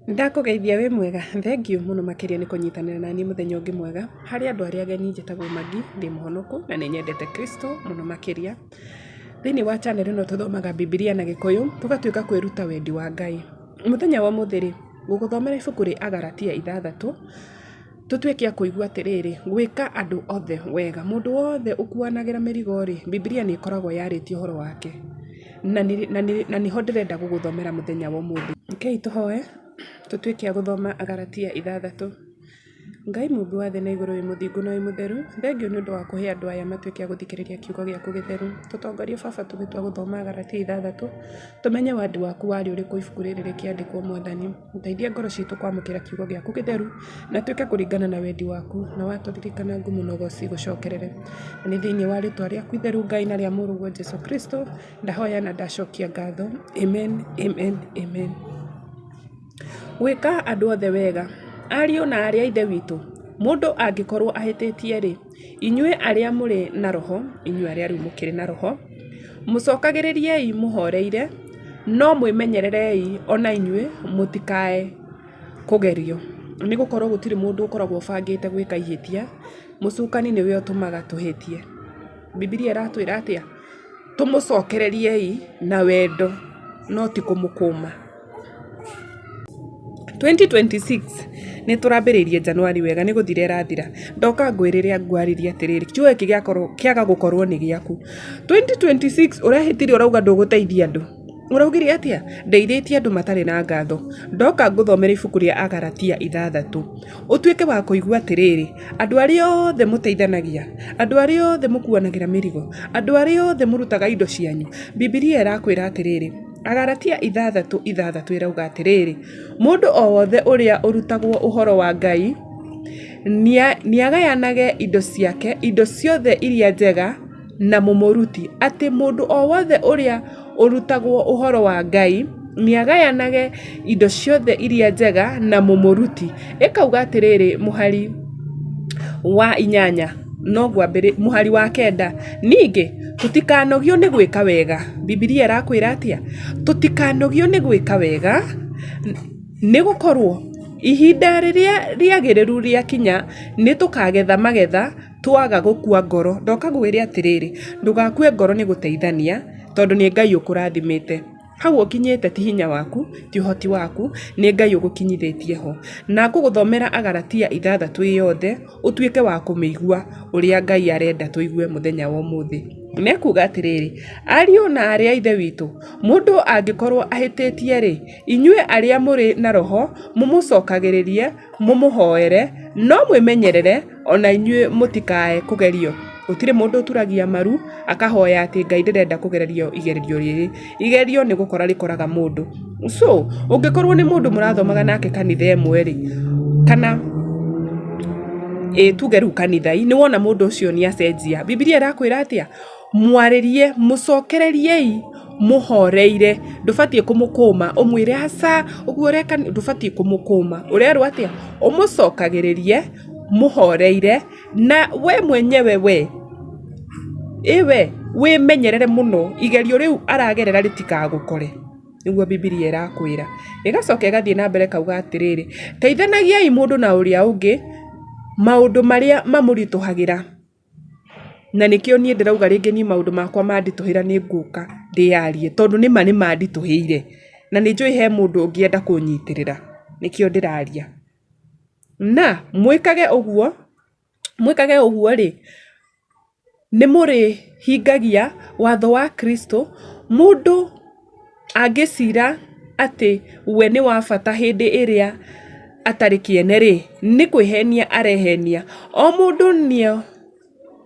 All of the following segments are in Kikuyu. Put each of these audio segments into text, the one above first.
Ndakũgeithia wĩ mwega? Thengiũ mũno makĩria nĩ kũnyitanĩra naniĩ mũthenya ũngĩ mwega. Harĩ andũ arĩa ageni njĩtagwo Maggie, ndĩ mũhonoku na nĩ nyendete Kristo mũno makĩria. Thĩinĩ wa channel ĩno tũthomaga Bibilia na Gĩkũyũ, tũgatuĩka kwĩruta wendi wa Ngai. Mũthenya wa ũmũthĩ rĩ, ngũgũthomera ibuku rĩa Agalatia ithathatũ, tũtuĩke a kũigua atĩrĩrĩ, gwĩka andũ othe wega. Mũndũ wothe ũkuanagĩra mĩrigo rĩ, Bibilia nĩ ĩkoragwo yarĩtie ũhoro wake. Na nĩho ndĩrenda gũgũthomera mũthenya wa ũmũthĩ. Rekei tũhoe tũtuĩke a gũthoma Agalatia ithathatũ. Ngai mũmbi wa thĩ na igũrũ wĩ mũthingu na wĩ mũtheru, thengiũ nĩ ũndũ wa kũhe andũ aya matuĩke a gũthikĩrĩria kiugo gĩaku gĩtheru. Tũtongorie baba tũgĩtua gũthoma Agalatia ithathatũ, tũmenye wendi waku warĩ ũrĩkũ ibuku rĩrĩ rĩkĩandĩkwo Mwathani. Teithia ngoro citũ kwamũkĩra kiugo gĩaku gĩtheru, na twĩke kũringana na wendi waku, na watũririkana ngumo na ũgoci igũcokerere. Na nĩ thĩinĩ wa rĩtwa rĩaku itheru Ngai na rĩa mũrũguo Jesu Kristo, ndahoya na ndacokia ngatho. Amen, amen, amen. Gwĩka andũ othe wega. Ariũ na aarĩ a Ithe witũ, mũndũ angĩkorũo ahĩtĩtie-rĩ, inyuĩ arĩa mũrĩ na Roho, inyuĩ arĩa rĩu mũkĩrĩ na Roho, mũcokagĩrĩriei mũhoreire, no mwĩmenyererei o na inyuĩ mũtikae kũgerio. Nĩ gũkorũo gũtirĩ mũndũ ũkoragwo ũbangĩte gwĩka ihĩtia, mũcukani nĩwe ũtũmaga tũhĩtie. Bibilia ĩratwĩra atĩa? Tũmũcokereriei na wendo no ti kũmũkũma. 2026 nĩ tũrambĩrĩirie January wega nĩ gũthira ĩrathira. Ndoka ngwĩrĩre ngwarĩrie atĩrĩrĩ, kiugo gĩkĩ gĩakorwo kĩaga gũkorwo nĩ gĩaku. 2026 ũrehĩtire ũrauga ndũgũteithia andũ. Ũraugire atĩa? Ndeithĩtie andũ matarĩ na ngatho. Ndoka ngũthomere ibuku rĩa Agalatia ithathatũ. Ũtuĩke wa kũigua atĩrĩrĩ, andũ arĩa othe mũteithanagia, andũ arĩa othe mũkuanagĩra mĩrigo, andũ arĩa othe mũrutaga indo cianyu, Bibilia ĩrakwĩra atĩrĩrĩ, Agalatia ithathatũ ithathatũ ĩrauga atĩrĩrĩ, mũndũ o wothe ũrĩa ũrutagwo ũhoro wa Ngai, nĩagayanage indo ciake, indo ciothe iria njega na mũmũruti. Atĩ mũndũ o wothe ũrĩa ũrutagwo ũhoro wa Ngai, nĩagayanage indo ciothe iria njega na mũmũruti. Ĩkauga atĩrĩrĩ mũhari wa inyanya no ngwambĩrĩria, mũhari wa kenda, ningĩ tũtikanogio nĩ gwĩka wega. Bibilia ĩrakwĩra atĩa? Tũtikanogio nĩ gwĩka wega, nĩ gũkorwo ihinda rĩrĩa rĩagĩrĩru rĩakinya nĩ tũkagetha magetha twaga gũkua ngoro. Ndoka ngwĩre atĩrĩrĩ, ndũgakue ngoro nĩ gũteithania, tondũ nĩ Ngai ũkũrathimĩte. Hau ũkinyĩte ti hinya waku, ti ũhoti waku, nĩ Ngai ũgũkinyithĩtie ho. Na ngũgũthomera Agalatia ithathatũ ĩ yothe, ũtuĩke wa kũmĩigua ũrĩa Ngai arenda tũigue mũthenya wa ũmũthĩ. Na ĩkuga atĩrĩrĩ, ariũ na aarĩ a Ithe witũ, mũndũ angĩkorwo ahĩtĩtie-rĩ, inyuĩ arĩa mũrĩ na Roho mũmũcokagĩrĩrie, mũmũhoere, no mwĩmenyerere o na inyuĩ mũtikae kũgerio. Gũtirĩ mũndũ ũturagia maru akahoya atĩ Ngai ndĩrenda kũgererio igerio rĩrĩ. Igerio nĩ gũkora rĩkoraga mũndũ. So, ũngĩkorwo nĩ mũndũ mũrathomaga nake kanitha ĩmwe rĩ, kana ĩ tuge rĩu kanitha-inĩ, nĩ wona mũndũ ũcio nĩ acenjia, Bibilia ĩrakwĩra atĩa? Mwarĩrie, mũcokereriei mũhoreire, ndũbatiĩ kũmũkũma ũmwĩre aca ũguo ũreka ndũbatiĩ kũmũkũma, ũrerwo atĩa? Ũmũcokagĩrĩrie mũhoreire na we mwenyewe we, ĩ we wĩmenyerere mũno igerio rĩu aragerera rĩtikagũkore, nĩguo Bibilia ĩrakwĩra. Ĩgacoka ĩgathiĩ na mbere ĩkauga atĩrĩrĩ, teithanagiai mũndũ na ũrĩa ũngĩ maũndũ marĩa mamũritũhagĩra. Na nĩkĩo niĩ ndĩrauga rĩngĩ niĩ maũndũ makwa manditũhĩra nĩ ngũka ndĩyarie, tondũ nĩma nĩ manditũhĩire, na nĩ njũĩ he mũndũ ũngĩenda kũnyitĩrĩra, nĩkĩo ndĩraria. Na mwĩkage ũguo, mwĩkage ũguo rĩ, nĩ mũrĩhingagia watho wa Kristo, mũndũ angĩcira atĩ we nĩ wa bata hĩndĩ ĩrĩa atarĩ kĩene-rĩ, nĩ kwĩhenia arehenia. O mũndũ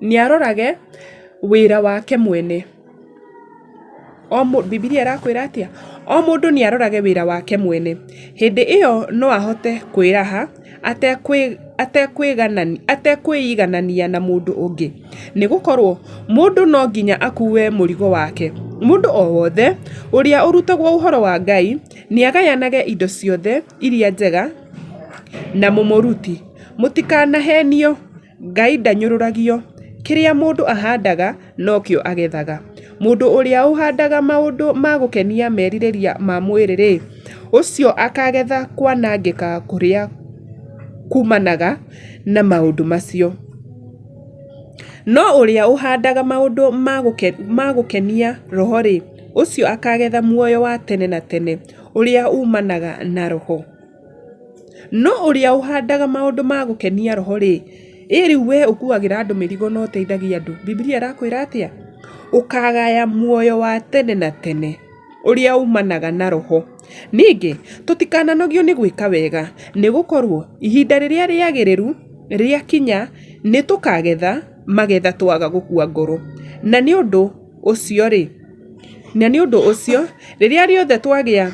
nĩarorage wĩra wake mwene. Bibilia ĩrakwĩra atĩa? O mũndũ nĩarorage wĩra wake mwene, hĩndĩ ĩyo no ahote kwĩraha atekwĩiganania na mũndũ ũngĩ, nĩ gũkorũo mũndũ no nginya akuue mũrigo wake. Mũndũ o wothe ũrĩa ũrutagwo ũhoro wa Ngai nĩagayanage indo ciothe iria njega na mũmũruti. Mũtikanaheenio, Ngai ndanyũrũragio. Kĩrĩa mũndũ ahandaga, nokĩo agethaga. Mũndũ ũrĩa ũhandaga maũndũ ma gũkenia merirĩria ma mwĩrĩ-rĩ, ũcio akagetha kwanangĩka kũrĩa kuumanaga na maũndũ macio. No ũrĩa ũhandaga maũndũ ma gũkenia Roho-rĩ, ũcio akagetha muoyo wa tene na tene ũrĩa uumanaga na Roho. No ũrĩa ũhandaga maũndũ ma gũkenia Roho-rĩ, ĩ rĩu we ũkuagĩra andũ mĩrigo na ũteithagia andũ, Bibilia ĩrakwĩra atĩa? Ũkagaya muoyo wa tene na tene ũrĩa umanaga na Roho. Ningĩ, tũtikananogio nĩ gwĩka wega, nĩ gũkorũo ihinda rĩrĩa rĩagĩrĩru rĩakinya nĩ tũkagetha magetha twaga gũkua ngoro. Na nĩ ũndũ ũcio-rĩ, na nĩ ũndũ ũcio, rĩrĩa rĩothe twagĩa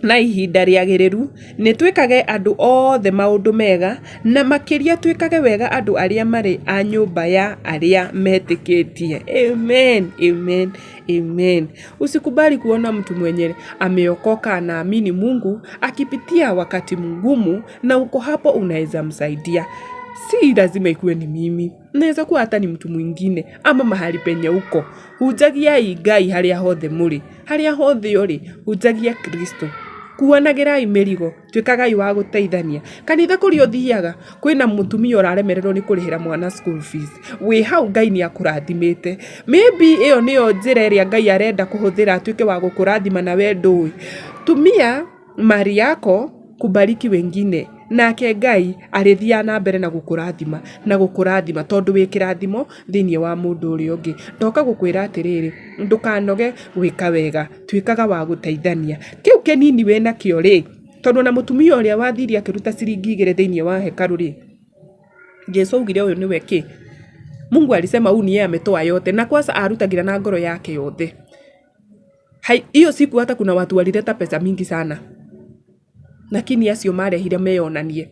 na ihinda rĩagĩrĩru, nĩ twĩkage andũ othe maũndũ mega, na makĩria twĩkage wega andũ arĩa marĩ a nyũmba ya arĩa metĩkĩtie. Amen, amen, amen. Usikubali kuona mtu mwenye ameokoka anaamini Mungu akipitia wakati mgumu na uko hapo unaweza msaidia. Si lazima ikuwe ni mimi. Naweza kuwa hata ni mtu mwingine ama mahali penye uko. Hunjagiai Ngai harĩa hothe mũrĩ. Harĩa hothe ũrĩ, hunjagia Kristo. Kuanagĩrai mĩrigo, tuĩkagai wa gũteithania. Kanitha kũrĩa ũthiaga, kwĩna mũtumia ũraremererwo nĩ kũrĩhĩra mwana school fees. Wĩ hau Ngai nĩ akũrathimĩte. Maybe ĩyo nĩyo njĩra ĩrĩa Ngai arenda kũhũthĩra atuĩke wa gũkũrathima na we ndũĩ. Tumia mali yako kubariki wengine nake Ngai arĩthiaga na mbere na gũkũrathima na gũkũrathima tondũ wĩ kĩrathimo thĩinĩ wa mũndũ ũrĩa ũngĩ. Ndoka gũkwĩra atĩrĩrĩ, ndũkanoge gwĩka wega, tuĩkaga wa gũteithania. Kĩu kĩnini wĩnakĩo rĩ, tondũ ona mũtumia ũrĩa wathire akĩruta ciringi igĩrĩ thĩinĩ wa hekarũ rĩ, Jesu augire ũyũ nĩwe kĩ? Mungu alisema huyu ni yeye ametoa yote na kwanza arutagĩra na ngoro yake yothe. Hiyo siku hata kuna watu walileta pesa mingi sana lakini acio marehire meyonanie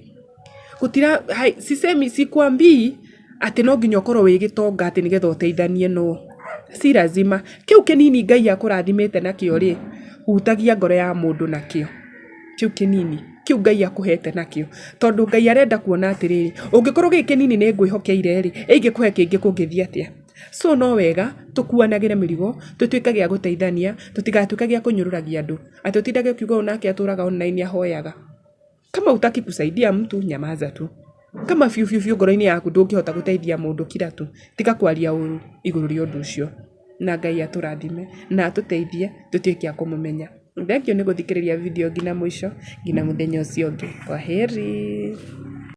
gutira hai, sisemi sikwambii atĩ no nginya ũkorwo wĩ gĩtonga atĩ nĩgetha ũteithanie no si lazima kĩu kĩnini Ngai akũrathimĩte nakĩo rĩ hutagia ngoro ya mũndũ nakĩo kĩu kĩnini kĩu Ngai akũhete nakĩo tondũ Ngai arenda kuona atĩrĩrĩ ũngĩkorwo gĩkĩ kĩnini nĩ ngwĩhokeire rĩ ingĩkũhe kĩngĩ kũngĩthiĩ atĩa so no wega tũkuanagĩre mĩrigo tũtuĩkage a gũteithania tũtigatuĩkage a kũnyũrũragia andũ atĩ ũtindage ũkiuga ũyũ nake atũraga online ahoyaga kama hutaki kusaidia mtu nyamaza tu kama biũ biũ biũ ngoro-inĩ yaku ndũngĩhota gũteithia mũndũ kira tu tiga kwaria ũru igũrũ rĩa ũndũ ũcio na Ngai atũrathime na atũteithie tũtuĩke a kũmũmenya. Thank you nĩ gũthikĩrĩria video nginya mũico nginya mũthenya ũcio ũngĩ. Kwaheri.